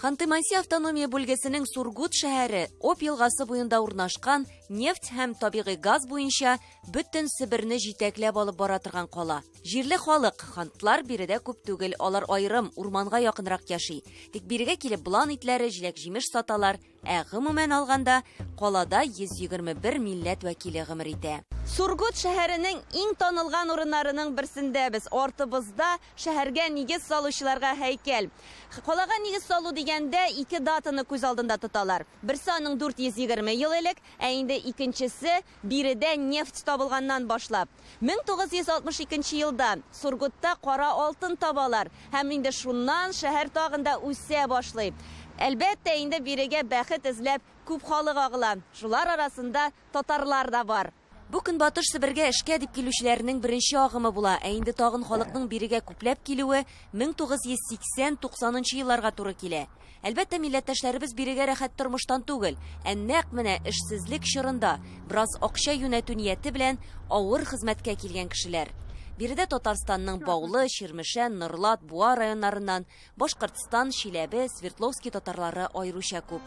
Ханты-Манси автономия бүлгесенең Сургут шәһәре Обь елгасы буенда урнашкан нефть һәм табигый газ буенча бөтен Себерне җитәкләп алып бара торган кала. Җирле халык, хантлар биредә күп түгел, алар аерым, урманга якынрак яши. Тик бирегә килеп болан итләре, җиләк-җимеш саталар, ә гомумән алганда, калада 121 милләт вәкиле гомер итә. Сургут шәһәренең иң танылган урыннарының берсендә без. Артыбызда шәһәргә нигез салучыларга һәйкәл. Калага нигез салу дигәндә ике датаны күз алдында тоталар. Берсе аның 420 ел элек, ә инде икенчесе биредә нефть табылганнан башлап. 1962 елда Сургутта кара алтын табалар һәм инде шуннан шәһәр тагын да үсә башлый. Әлбәттә, инде бирегә бәхет эзләп күп халык агыла. Шулар арасында татарлар да бар. Бу Көнбатыш Себергә эшкә дип килүчеләрнең беренче агымы була, ә инде тагын халыкның бирегә күпләп килүе 1980-90 елларга туры килә. Әлбәттә, милләттәшләребез бирегә рәхәт тормыштан түгел, ә нәкъ менә эшсезлек чорында бераз акча юнәтү нияте белән авыр хезмәткә килгән кешеләр. Биредә Татарстанның Баулы, Чирмешән, Норлат, Буа районнарыннан, Башкортстан, Чиләбе, Свердловский татарлары аеруча күп.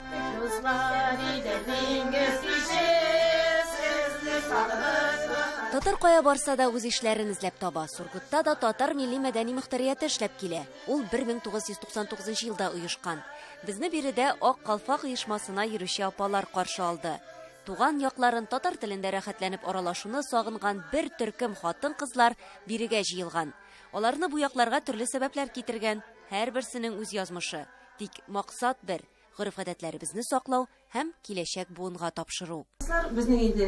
Татар кая барса да үз ишләрен эзләп таба. Сургутта да татар милли мәдәни мөхтәрияте эшләп килә. Ул 1999 елда оешкан. Безне биредә Ак калфак оешмасына йөрүче апалар каршы алды. Туган якларын татар телендә рәхәтләнеп аралашуны сагынган бер төркем хатын-кызлар бирегә җыелган. Аларны бу якларга төрле сәбәпләр китергән, һәрберсенең үз язмышы. Тик максат бер: гореф-гадәтләребезне саклау һәм киләчәк буынга тапшыру. Безнең инде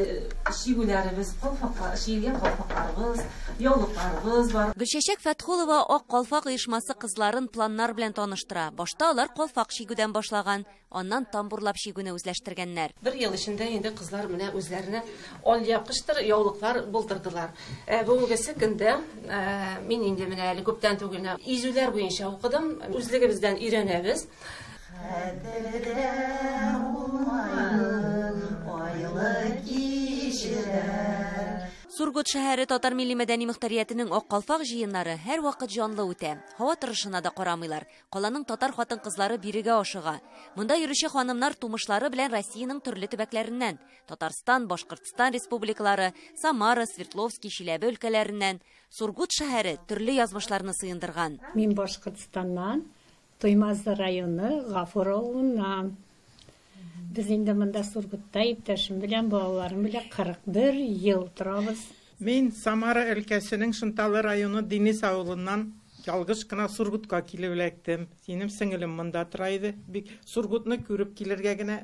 чигүләребез, калфаклар, чигелгән калфакларыбыз, яулыкларыбыз бар. Гөлчәчәк Фәтхулова Ак калфак оешмасы кызларын планнар белән таныштыра. Башта алар калфак чигүдән башлаган, аннан тамбурлап чигүне үзләштергәннәр. Бер ел эчендә инде кызлар менә үзләренә алъяпкычтыр яулыклар булдырдылар. Бүгенгесе көндә мин инде менә әле күптән түгел изүләр буенча укыдым. Үзлегебездән өйрәнәбез. Хәтердә булмайды айлы кичәләр. Сургут шәһәре татар милли мәдәни мөхтәриятенең Ак калфак җыеннары һәрвакыт җанлы үтә. Һава торышына да карамыйлар. Каланың татар хатын-кызлары бирегә ашыга. Монда йөрүче ханымнар тумышлары белән Россиянең төрле төбәкләреннән: Татарстан, Башкортстан республикалары, Самара, Свердловский, Чиләбе өлкәләреннән. Сургут шәһәре төрле язмышларны сыендырган. Мин Башкортстаннан, Туймазы районы Гафур авылыннан. Без инде монда Сургутта иптәшем белән, балаларым белән 41 ел торабыз. Мин Самара өлкәсенең Шынталы районы Денис авылыннан ялгыш кына Сургутка килеп эләктем. Синем сеңелем монда тора иде. Бик Сургутны күреп килергә генә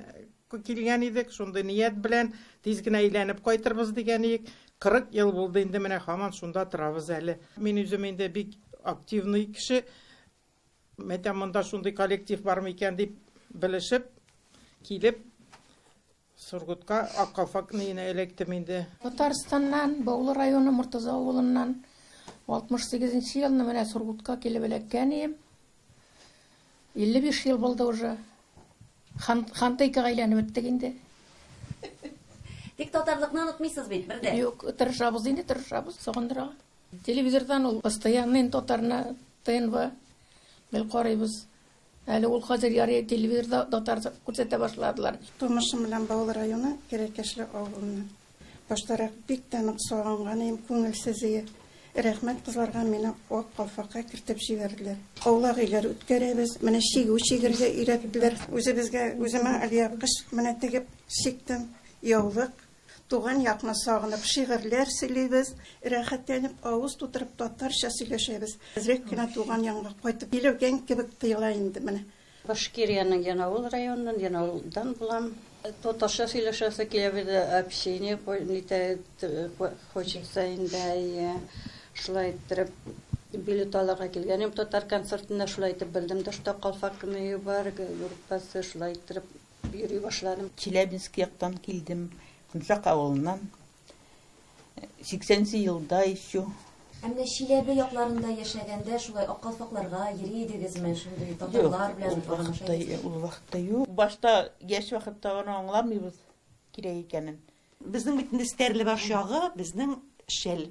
килгән идек. Шундый ният белән тиз генә әйләнеп кайтырбыз дигән идек. 40 ел булды инде, менә һаман шунда торабыз әле. Мин үзем инде бик активный кеше. Мәйтәм, монда шундый коллектив бармы икән дип белешеп, килеп Сургутка Ак калфакны эләктем инде. Татарстаннан, Баулы районы Мортаза авылыннан 68 елны менә Сургутка килеп эләккән идем. 55 ел булды уже. Хантайкага әйләнеп беттек инде. Тик татарлыкны онытмыйсыз бит, бер дә. Юк, тырышабыз инде, тырышабыз, сагындыра. Телевизордан ул постоянно татарны ТНВ бел карыйбыз. Әле ул хәзер ярый телевизорда татар күрсәтә башладылар. Тумышым белән Баулы районы Кәрәкәшле авылыннан. Баштарак бик тә нык сагынган идем, күңелсез иде. Рәхмәт кызларга, мине Ак калфакка кертеп җибәрделәр. Аулак өйләр үткәрәбез, менә чигү чигергә өйрәттеләр. Үзебезгә, үземә алъяпкыч менә тегеп чиктем, яулык. Туган якны сагынып шигырьләр сөйлибез, рәхәтләнеп авыз тутырып татарча сөйләшәбез. Әзрәк кенә туган янга кайтып килгән кебек тоела инде менә. Башкириянең Янаул районыннан, Янаулдан булам. Татарча сөйләшәсе килә бит, общение хочется инде. Шулай иттереп билет алырга килгәнем татар концертына, шулай итеп белдем дә, что калфакны бар, группасы, шулай иттереп йөри башладым. Челябинск яктан килдем. Кунчак авылыннан. 80 елда еще. Ә менә Чиләбе якларында яшәгәндә шулай ак калфакларга йөри идегезме? Шундый татарлар белән аралаша идегезме? Ул вакытта юк. Башта яшь вакытта аны аңламыйбыз кирәк икәнен. Безнең бит инде Стәрлебаш ягы, безнең шәл.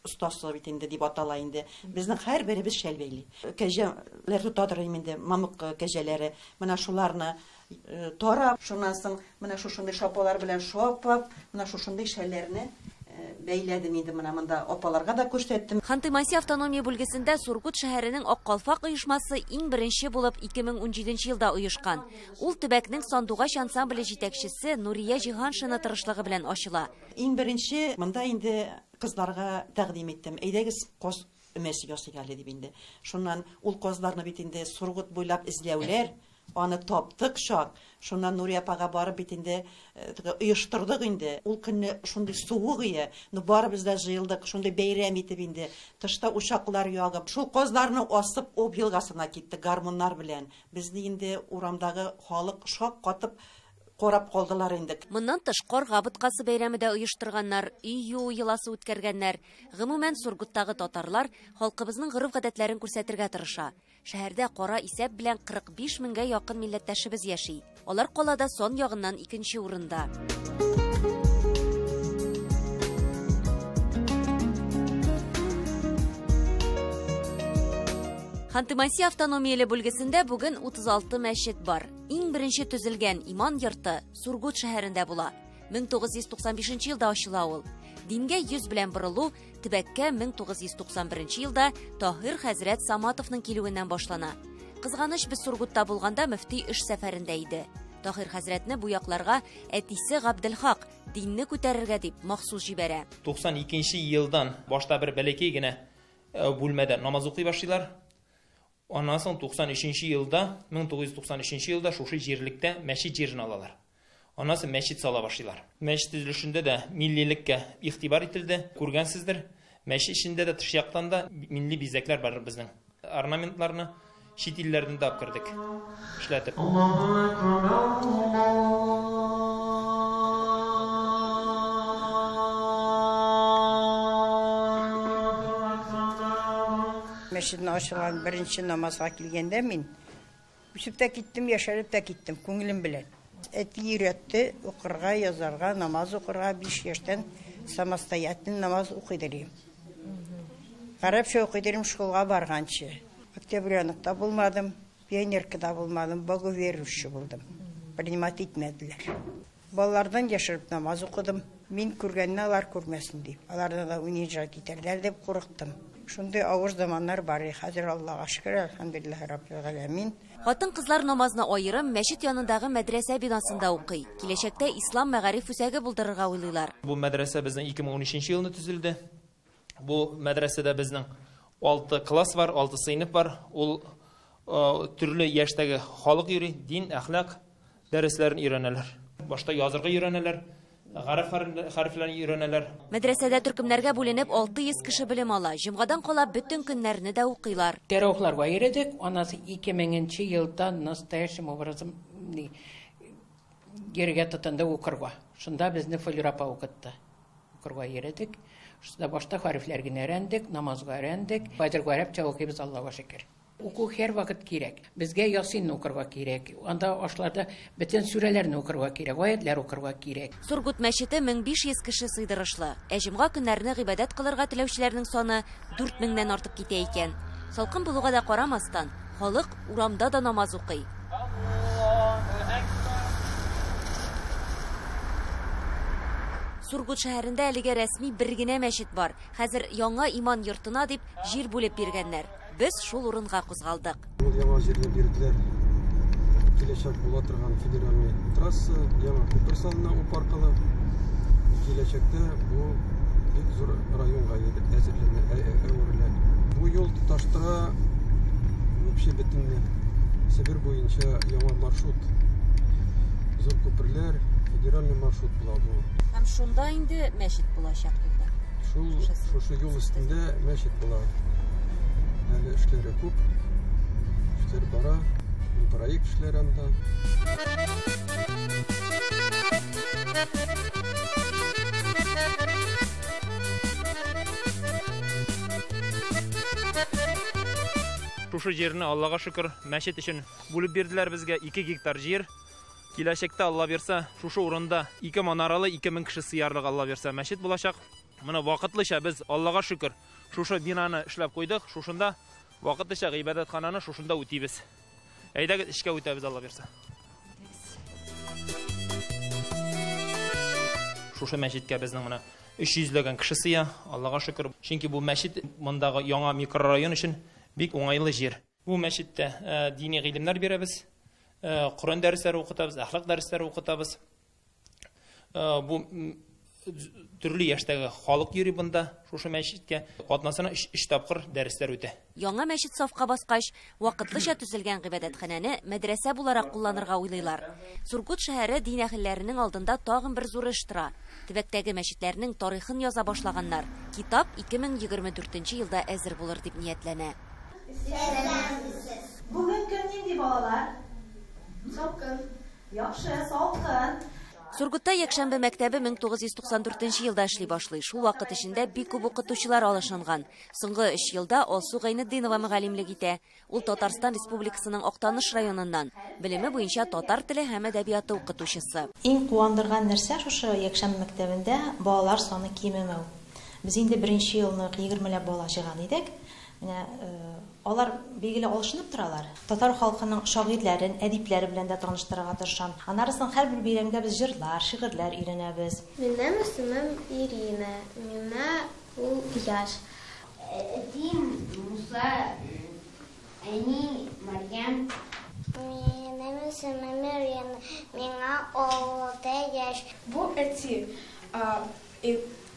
остасы бит инде дип атала инде. Безнең һәрберебез шәл бәйли. Кәҗәләр тотадыр инде, мамык кәҗәләре. Менә шуларны тарап, шуннан соң менә шушындый шапалар белән шапап, менә шушындый шәлләрне бәйләдем инде, менә монда апаларга да күрсәттем. Ханты-Манси автономия бүлгесендә Сургут шәһәренең Ак калфак оешмасы иң беренче булып 2017 елда оешкан. Ул төбәкнең Сандугач ансамбле җитәкчесе Нурия Җиһаншина тырышлыгы белән ачыла. Иң беренче монда инде кызларга тәкъдим иттем. Әйдәгез, каз өмәсе ясыйк әле дип инде. Шуннан ул казларны бит инде Сургут буйлап эзләүләр, аны таптык чак. Шуннан Нурия апага барып бит инде оештырдык инде. Ул көнне шундый суык иде, но барыбыз да җыелдык, шундый бәйрәм итеп инде. Тышта учаклар ягып, шул казларны асып Об елгасына киттек гармуннар белән. Безне инде урамдагы халык шак катып карап калдылар инде. Моннан тыш карга боткасы бәйрәме дә оештырганнар, өй юу йоласы үткәргәннәр. Гомумән, Сургуттагы татарлар халкыбызның гореф-гадәтләрен күрсәтергә тырыша. Шәһәрдә кара исәп белән 45 меңгә якын милләттәшебез яши. Алар калада сан ягыннан икенче урында. Ханты-Манси автономияле бүлгесендә бүген 36 мәчет бар. Иң беренче төзелгән иман йорты Сургут шәһәрендә була. 1995 елда ачыла ул. Дингә йөз белән борылу төбәккә 1991 елда Таһир хәзрәт Саматовның килүеннән башлана. Кызганыч, без Сургутта булганда мөфти эш сәфәрендә иде. Таһир хәзрәтне бу якларга әтисе Габделхак динне күтәрергә дип махсус җибәрә. 92 елдан башта бер бәләкәй генә бүлмәдә намаз укый башлыйлар. Аннан соң 93 елда, 1993 елда шушы җирлектә мәчет җирен алалар. Аннан соң мәчет сала башлыйлар. Мәчет төзелешендә дә миллилеккә игътибар ителде, күргәнсездер. Мәчет эчендә дә тыш яктан да милли бизәкләр бар безнең. Орнаментларны чит илләрдән дә алып кердек, эшләтеп. Мәчетне ачылган беренче намазга килгәндә мин үсеп тә киттем, яшәреп тә киттем күңелем белән. Әти өйрәтте укырга, язарга, намаз укырга 5 яшьтән самостоятельно намаз укый дирем. Гарәпчә укый дирем школга барганчы. Октябряныкта булмадым, пионеркада булмадым, боговерущий булдым. Принимать итмәделәр. Балалардан яшереп намаз укыдым. Мин күргәнне алар күрмәсен дип. Аларны да унижать итәрләр дип курыктым. Шундый авыр заманнар бар. Хәзер Аллага шөкер, әлхәмдүлилләһ раббил галәмин. Хатын-кызлар намазны аерым мәчет янындагы мәдрәсә бинасында укый. Киләчәктә ислам мәгариф үзәге булдырырга уйлыйлар. Бу мәдрәсә безнең 2013 елны төзелде. Бу мәдрәсәдә безнең 6 класс бар, 6 сыйныф бар. Ул төрле яшьтәге халык йөри, дин, әхлак дәресләрен өйрәнәләр. Башта язырга өйрәнәләр, гарәп хәрефләрен өйрәнәләр. Мәдрәсәдә төркемнәргә бүленеп 600 кеше белем ала. Җомгадан кала бөтен көннәрне дә укыйлар. Тәрәүхләргә йөрдек, анасы 2000 елда настоящим образом йөргә тотынды укырга. Шунда безне Флюра апа укытты. Укырга йөрдек. Шунда башта хәрефләр генә өйрәндек, намазга өйрәндек. Хәзер гарәпчә укыйбыз, Аллага шөкер. Уку һәр вакыт кирәк. Безгә Ясинны укырга кирәк. Анда ашларда бөтен сүрәләрне укырга кирәк, аятлар укырга кирәк. Сургут мәчете 1500 кеше сыйдырышлы. Ә җомга көннәрне гыйбадәт кылырга теләүчеләрнең саны 4000-нән артып китә икән. Салкын булуга да карамастан, халык урамда да намаз укый. Сургут шәһәрендә әлегә рәсми бер генә мәчет бар. Хәзер яңа иман йортына дип җир бүлеп биргәннәр. Без шул урынга кузгалдык. Ул яңа җирне бирделәр. Киләчәк була торган федеральный трасса, яңа күпер салына Уп аркылы. Киләчәктә бу бик зур районга әзерләнә, әверелә. Бу юл тоташтыра вообще бөтен Себер буенча яңа маршрут. Зур күперләр, федеральный маршрут була бу. Һәм шунда инде мәчет булачак юлда. Шул шушы юл өстендә мәчет була. Әле эшләре күп, эшләр бара, проект эшләре анда. Шушы җирне, Аллага шөкер, мәчет өчен бүлеп бирделәр безгә 2 гектар җир. Киләчәктә, Алла бирсә, шушы урында 2 манаралы, 2000 кеше сыярлык, Алла бирсә, мәчет булачак. Моны вакытлыча без, Аллага шөкер, шушы бинаны эшләп куйдык. Шушында вакытлыча гыйбадәтхананы шушында үтибез. Әйдәгез, эчкә үтәбез, Алла бирсә. Шушы мәчеткә безнең менә 300 ләгән кеше сыя, Аллага шөкер. Чөнки бу мәчет мондагы яңа микрорайон өчен бик уңайлы җир. Бу мәчеттә дини гыйлемнәр бирәбез, Коръән дәресләре укытабыз, әхлак дәресләре укытабыз. Бу төрле яшьтәге халык йөри бында, шушы мәчеткә. Атнасына 3 тапкыр дәресләр үтә. Яңа мәчет сафка баскач, вакытлыча төзелгән гыйбадәтханәне мәдрәсә буларак кулланырга уйлыйлар. Сургут шәһәре дин әһелләренең алдында тагын бер зур эш тора. Төбәктәге мәчетләрнең тарихын яза башлаганнар. Китап 2024 елда әзер булыр дип ниятләнә. Бүген көн нинди, балалар? Салкын. Яхшы, салкын. Сургутта якшәмбе мәктәбе 1994 елда эшли башлый. Шул вакыт эчендә бик күп укытучылар алышынган. Соңгы 3 елда Алсу Гайнетдинова мөгаллимлек итә. Ул Татарстан Республикасының Актаныш районыннан. Белеме буенча татар теле һәм әдәбияты укытучысы. Иң куандырган нәрсә шушы якшәмбе мәктәбендә балалар саны кимемәү. Без инде беренче елны 20 ләп бала җыйган идек. Менә алар билгеле алышынып торалар. Татар халкының шагыйрьләрен, әдипләре белән дә таныштырырга тырышам. Аннары соң һәрбер бәйрәмгә без җырлар, шигырьләр өйрәнәбез. Минем исемем Ирина. Миңа ул яшь. Әтием Муса, әни Марьям. Минем исемем Ирина. Миңа 6 яшь. Бу әти.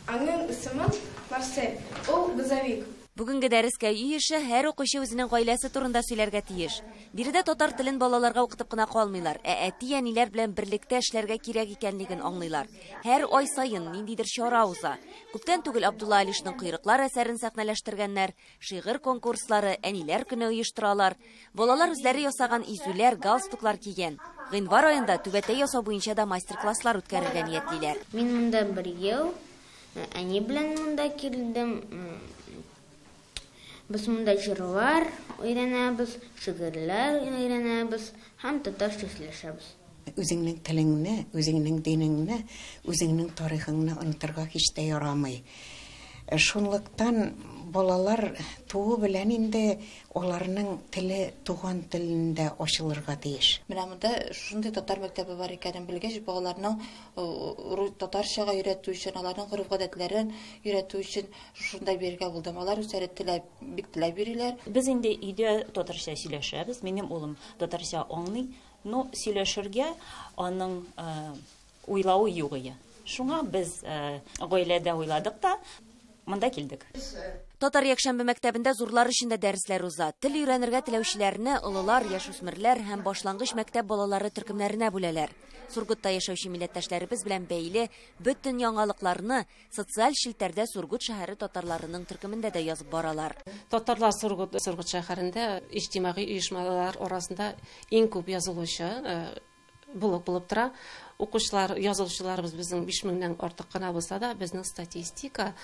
Аның исеме Марсель. Ул грузовик. Бүгенге дәрескә өй эше һәр укучы үзенең гаиләсе турында сөйләргә тиеш. Биредә татар телен балаларга укытып кына калмыйлар, ә әти-әниләр белән берлектә эшләргә кирәк икәнлеген аңлыйлар. Һәр ай саен ниндидер чара уза. Күптән түгел Абдулла Алишның Койрыклар әсәрен сәхнәләштергәннәр, шигырь конкурслары, әниләр көне оештыралар. Балалар үзләре ясаган изүләр, галстуклар кигән. Гыйнвар аенда түбәтәй ясау буенча да мастер-класслар үткәрергә ниятлиләр. Мин монда бер ел әни белән монда килдем. Без монда җырлар өйрәнәбез, шигырьләр өйрәнәбез һәм татарча сөйләшәбез. Үзеңнең телеңне, үзеңнең динеңне, үзеңнең тарихыңны онытырга һич тә ярамый. Шунлыктан балалар туу белән инде аларның теле туган телендә ачылырга тиеш. Менә монда шундый татар мәктәбе бар икәнен белгәч, балаларның татарчага өйрәтү өчен, аларның гореф-гадәтләрен өйрәтү өчен шунда бирергә булдым. Алар үзләре теләп, бик теләп йөриләр. Без инде өйдә татарча сөйләшәбез. Минем улым татарча аңлый, но сөйләшергә аның уйлавы юк иде. Шуңа без гаиләдә уйладык та монда килдек. Татар якшәмбе мәктәбендә зурлар өчен дә дәресләр уза. Тел өйрәнергә теләүчеләрне олылар, яшүсмерләр һәм башлангыч мәктәп балалары төркемнәренә бүләләр. Сургутта яшәүче милләттәшләребез белән бәйле бөтен яңалыкларны социаль челтәрдә Сургут шәһәре татарларының төркемендә дә язып баралар. Татарлар Сургут шәһәрендә иҗтимагый оешмалар арасында иң күп язылучы булып тора. Укучылар, язылучыларыбыз безнең 5000-нән артык кына булса да, безнең статистика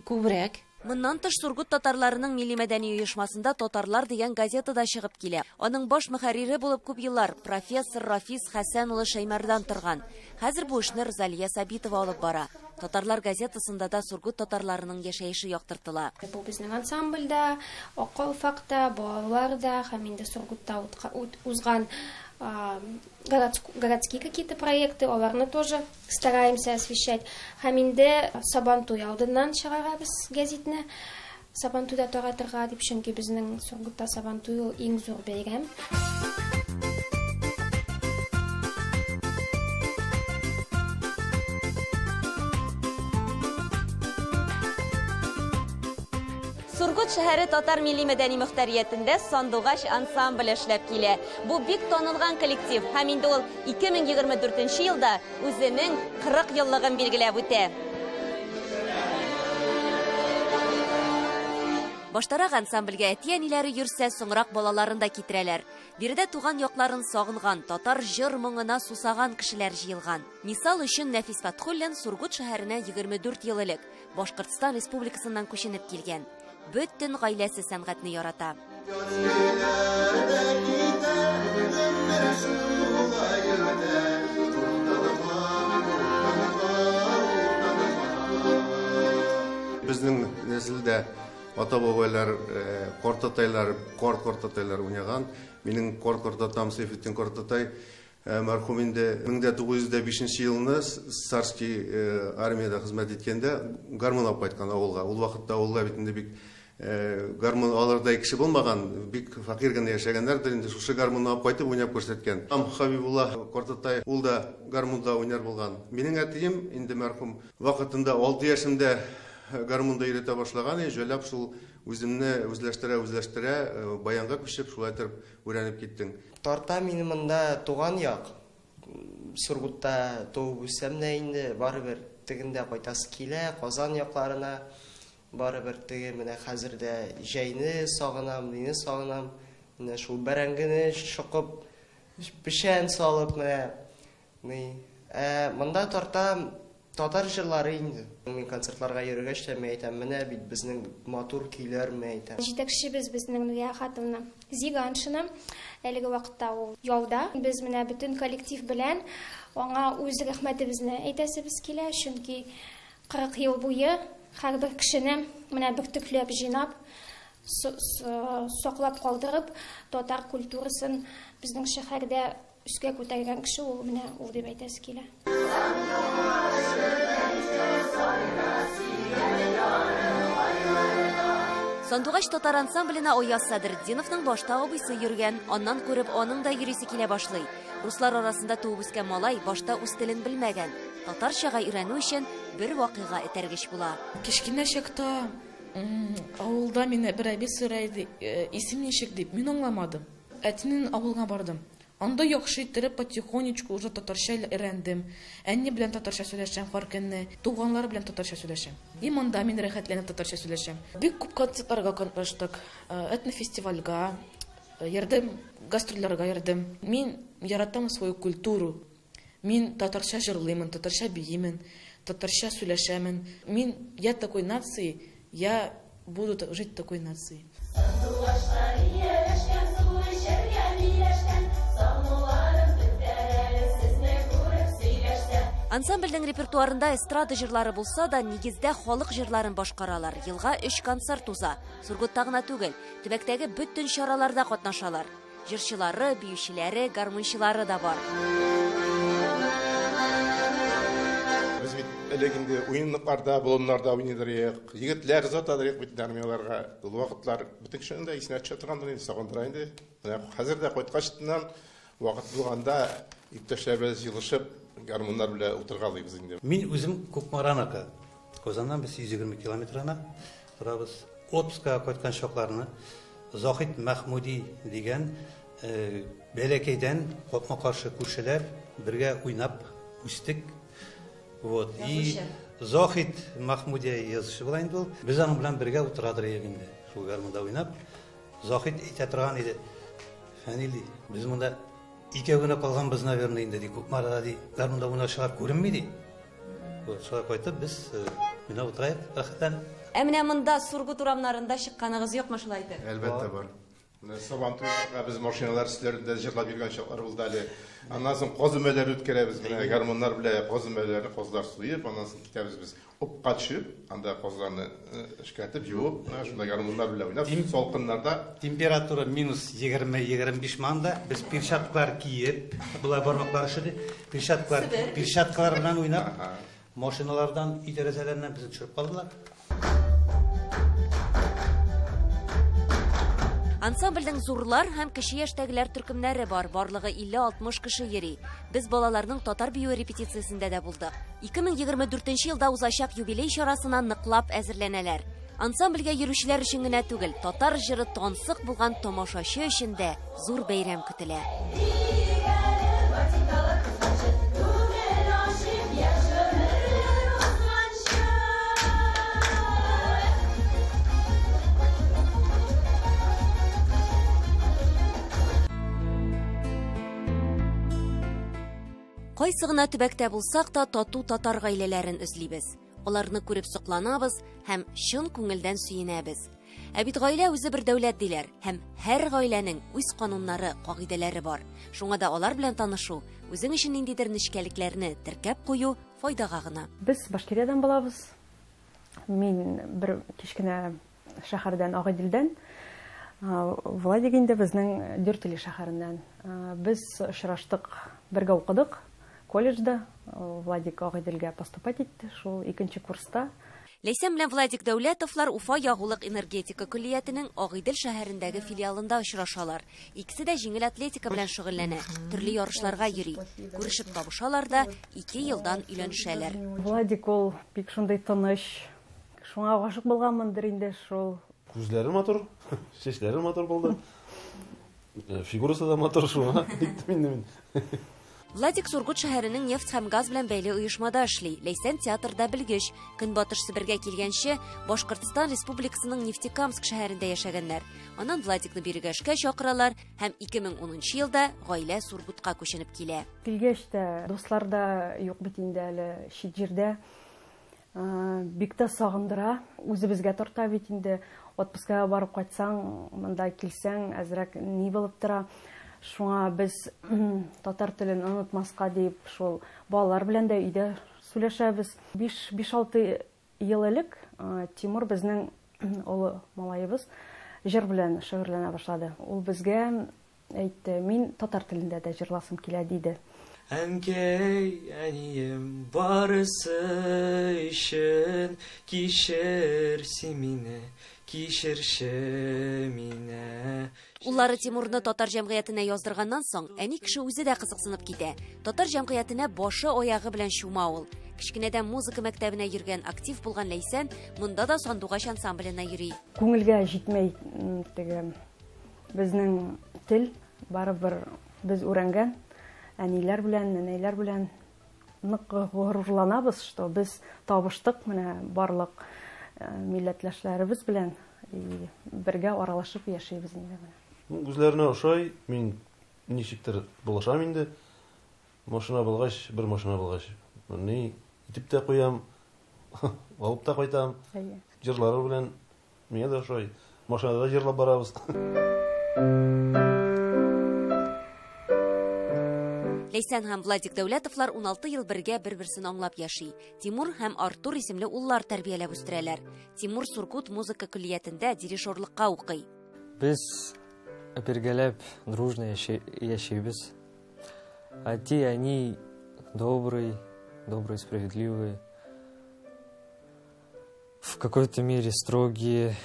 күбрәк. Моннан тыш Сургут татарларының милли мәдәни оешмасында Татарлар дигән газета да чыгып килә. Аның баш мөхәррире булып күп еллар профессор Рафис Хәсән улы Шәймәрдан торган. Хәзер бу эшне Розалия Сабитова алып бара. Татарлар газетасында да Сургут татарларының яшәеше яктыртыла. Бу безнең ансамбльдә, Аккалфакта, балаларда һәм инде Сургутта узган городские какие-то проекты, аларны тоже стараемся освещать. Һәм инде Сабантуй алдыннан чыгарабыз гәзитне. Сабантуйда таратырга дип, чөнки безнең Сургутта Сабантуй ул иң зур бәйрәм. Сургут шәһәре татар милли мәдәни мөхтәриятендә Сандугач ансамбле эшләп килә. Бу бик танылган коллектив һәм инде ул 2024 елда үзенең 40 еллыгын билгеләп үтә. Баштарак ансамбльгә әти-әниләре йөрсә, соңрак балаларын да китерәләр. Биредә туган якларын сагынган, татар җыр моңына сусаган кешеләр җыелган. Мисал өчен Нәфис Фатхуллин Сургут шәһәренә 24 ел элек Башкортстан Республикасыннан күченеп килгән. Бөтен гаиләсе сәнгатьне ярата. Үзебезнең нәселдә ата-бабайлар, картатайлар, карт картатайлар уйнаган. Минем карт картатам Сейфетдин картатай мәрхүм инде 1905 елны царский армиядә хезмәт иткәндә гармун алып кайткан авылга. Ул вакытта авылда бит инде бик гармун алырдай кеше булмаган, бик фәкыйрь генә яшәгәннәрдер инде, шушы гармунны алып кайтып уйнап күрсәткән. Һәм Хабибулла картатай ул да гармунда уйнар булган. Минем әтием инде мәрхүм вакытында 6 яшемдә гармунда өйрәтә башлаган, җайлап шул үземне үзләштерә-үзләштерә баянга күчеп, шулай итеп өйрәнеп киттем. Тарта мине монда туган як. Сургутта туып үссәм дә инде барыбер тегендә кайтасы килә, Казан якларына. Барыбер теге менә хәзер дә җәйне сагынам, мине сагынам. Менә шул бәрәңгене шокып, печән салып менә. Монда тарта татар җырлары инде. Мин концертларга йөргәч тә мин әйтәм, менә бит безнең матур көйләр, мин әйтәм. Җитәкчебез безнең Нурия Ахатовна Зиганшина. Әлеге вакытта ул ялда. Без менә бөтен коллектив белән аңа үз рәхмәтебезне әйтәсебез килә, чөнки 40 ел буе һәрбер кешене менә бөртекләп җыйнап, саклап калдырып, татар культурасын безнең шәһәрдә өскә күтәргән кеше ул, менә ул дип әйтәсе килә. Сандугач татар ансамбленә Аяз Садретдиновның башта абыйсы йөргән, аннан күреп аның да йөрисе килә башлый. Руслар арасында туып үскән малай башта үз телен белмәгән. Татарчага өйрәнү өчен бер вакыйга этәргеч була. Кечкенә чакта авылда мине бер әби сорый иде, исем ничек дип, мин аңламадым. Әтинең авылга бардым. Анда яхшы иттереп потихонечку уже татарча өйрәндем. Әни белән татарча сөйләшәм һәр көнне, туганнар белән татарча сөйләшәм. И монда мин рәхәтләнеп татарча сөйләшәм. Бик күп концертларга катнаштык, этнофестивальгә йөрдем, гастрольләргә йөрдем. Мин яратам свою культуру. Мин татарча җырлыймын, татарча биимен, татарча сөйләшәмен. Мин, я такой нации, я буду жить такой нацией. Ансамбльнең репертуарында эстрада җырлары булса да, нигездә халык җырларын башкаралар. Елга 3 концерт уза. Сургутта гына түгел, төбәктәге бөтен чараларда катнашалар. Җырчылары, биючеләре, гармунчылары да бар. Без бит элек инде уенлыкларда, болыннарда уйныйдыр, егетләр озатадыр бит армияларга. Ул вакытлар бөтен кешенең дә исенә төшә торгандыр инде, сагындыра инде. Менә хәзер дә кайткачтан вакыт булганда иптәшләр белән җыелышып гармуннар белән утыргалыйбыз инде. Мин үзем Кукмараныкы. Казаннан без 120 километр гына торабыз. Отпускага кайткан чакларны Захид Махмуди дигән бәләкәйдән капма-каршы күршеләр бергә уйнап үстек. Вот. И Захид Махмуди язучы була инде ул. Без аның белән бергә утырадыр идек инде. Шул гармунда уйнап. Захид әйтә торган иде. Фәнил, ди, без монда икәү генә калганбыз, наверное, инде, ди, Кукмарада, ди, гармунда уйнаучылар күренми, ди. Вот, шулай кайтып без менә утырайык рәхәтләнеп. Ә менә монда Сургут урамнарында чыкканыгыз юкмы шулай итеп? Әлбәттә бар. Сабантуйларга без машиналар өсләрендә җырлап йөргән чаклар булды әле. Аннан соң каз өмәләре үткәрәбез, менә гармуннар белән каз өмәләрен казлар суеп, аннан соң китәбез без Опка төшеп, анда казларны эшкәртеп, юып, менә шунда гармуннар белән уйнап, салкыннарда. Температура минус 20-25 манда, без перчаткалар киеп, болай бармаклар өшеде, перчаткалар, перчаткалар белән уйнап, машиналардан, өй тәрәзәләреннән безне төшереп калдылар. Ансамбльнең зурлар һәм кече яшьтәгеләр төркемнәре бар. Барлыгы 50-60 кеше йөри. Без балаларның татар биюе репетициясендә дә булдык. 2024 елда узачак юбилей чарасына ныклап әзерләнәләр. Ансамбльгә йөрүчеләр өчен генә түгел, татар җыры тансык булган тамашачы өчен дә зур бәйрәм көтелә. Кайсы гына төбәктә булсак та тату татар гаиләләрен эзлибез. Аларны күреп сокланабыз һәм чын күңелдән сөенәбез. Ә бит гаилә үзе бер дәүләт диләр, һәм һәр гаиләнең үз кануннары, кагыйдәләре бар. Шуңа да алар белән танышу, үзең өчен ниндидер нечкәлекләрне теркәп кую файдага гына. Без Башкириядән булабыз. Мин бер кечкенә шәһәрдән, Агыйделдән. Владик инде безнең Дүртөйле шәһәреннән. Без очраштык, бергә укыдык колледжда. Владик Агыйделгә поступать итте, шул икенче курста. Ләйсән белән Владик Дәүләтовлар Уфа ягулык-энергетика көллиятенең Агыйдел шәһәрендәге филиалында очрашалар. Икесе дә җиңел атлетика белән шөгыльләнә, төрле ярышларга йөри. Күрешеп табышалар да, ике елдан өйләнешәләр. Владик ул бик шундый тыныч. Шуңа гашык булганмындыр инде шул. Күзләре матур, чәчләре матур булды. Фигурасы да матур шуңа әйттем инде мин. Владик Сургут шәһәренең нефть һәм газ белән бәйле оешмада эшли. Ләйсән театрда белгеч. Көнбатыш Себергә килгәнче, Башкортстан Республикасының Нефтекамск шәһәрендә яшәгәннәр. Аннан Владикны бирегә эшкә чакыралар һәм 2010 елда гаилә Сургутка күченеп килә. Килгәч тә, дуслар да юк бит инде әле чит җирдә. Бик тә сагындыра, үзебезгә тарта бит инде. Отпускага барып кайтсаң, монда килсәң, әзрәк ни булып тора. Шуңа без татар телен онытмаска дип, шул балалар белән дә өйдә сөйләшәбез. 5-6 ел элек Тимур безнең олы малаебыз җыр белән шөгыльләнә башлады. Ул безгә әйтте, мин татар телендә дә җырласым килә, диде. Әнкәй, әнием, барысы өчен кичер син мине, кичерче мине. Уллары Тимурны татар җәмгыятенә яздырганнан соң, әни кеше үзе дә кызыксынып китә. Татар җәмгыятенә башы аягы белән чума ул. Кечкенәдән музыка мәктәбенә йөргән, актив булган Ләйсән монда да Сандугач ансамбленә йөри. Күңелгә җитмәй теге безнең тел, барыбер без үрәнгән әниләр белән, нәнәйләр белән нык горурланабыз, что без табыштык менә барлык милләтләшләребез белән бергә аралашып яшибез инде менә. Үзләренә ошай, мин ничектер булышам инде. Машина булгач, бер машина булгач, ни итеп тә куям, алып та кайтам. Җырлары белән миңа да ошай. Машинада да җырлап барабыз. Ләйсән һәм Владик Дәүләтовлар 16 ел бергә бер-берсен аңлап яши. Тимур һәм Артур исемле уллар тәрбияләп үстерәләр. Тимур Сургут музыка көллиятендә дирижерлыкка укый. Без бергәләп дружно яшибез. Әти, әни добрый, добрые, справедливые. В какой-то мере строгие,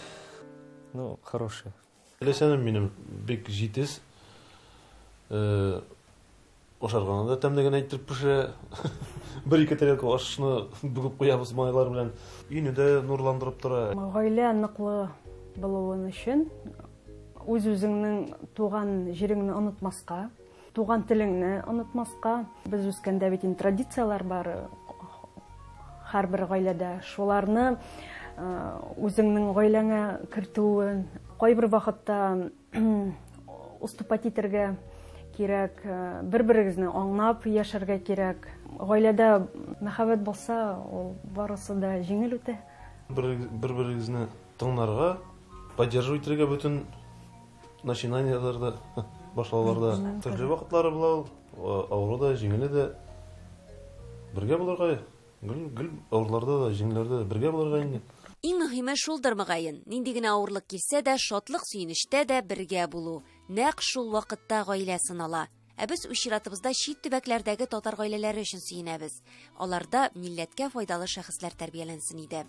ну, хорошие. Ләйсәнем минем бик җитез. Ашарганы да тәмле генә иттереп пешерә. Бер-ике тарелка ашны бөгеп куябыз майлар белән. Өйне дә нурландырып тора. Гаилә ныклы булуын өчен үз-үзеңнең туган җиреңне онытмаска, туган телеңне онытмаска. Без үскәндә бит инде традицияләр бар һәрбер гаиләдә. Шуларны үзеңнең гаиләңә кертүен, кайбер вакытта уступать итәргә кирәк, бер-берегезне аңлап яшәргә кирәк. Гаиләдә мәхәббәт булса, ул барысы да җиңел үтә. Бер-берегезне тыңларга, поддерживать итәргә бөтен начинаниеләрдә, башлауларда төрле вакытлары була ул, авыру да, җиңеле дә. Бергә булырга, гел авырларда да, җиңелләрдә дә бергә булырга инде. Иң мөһиме шулдыр мөгаен. Нинди генә авырлык килсә дә, шатлык сөенештә дә бергә булу. Нәкъ шул вакытта гаилә сынала. Ә без үз чиратыбызда чит төбәкләрдәге татар гаиләләре өчен сөенәбез. Аларда милләткә файдалы шәхесләр тәрбияләнсен иде.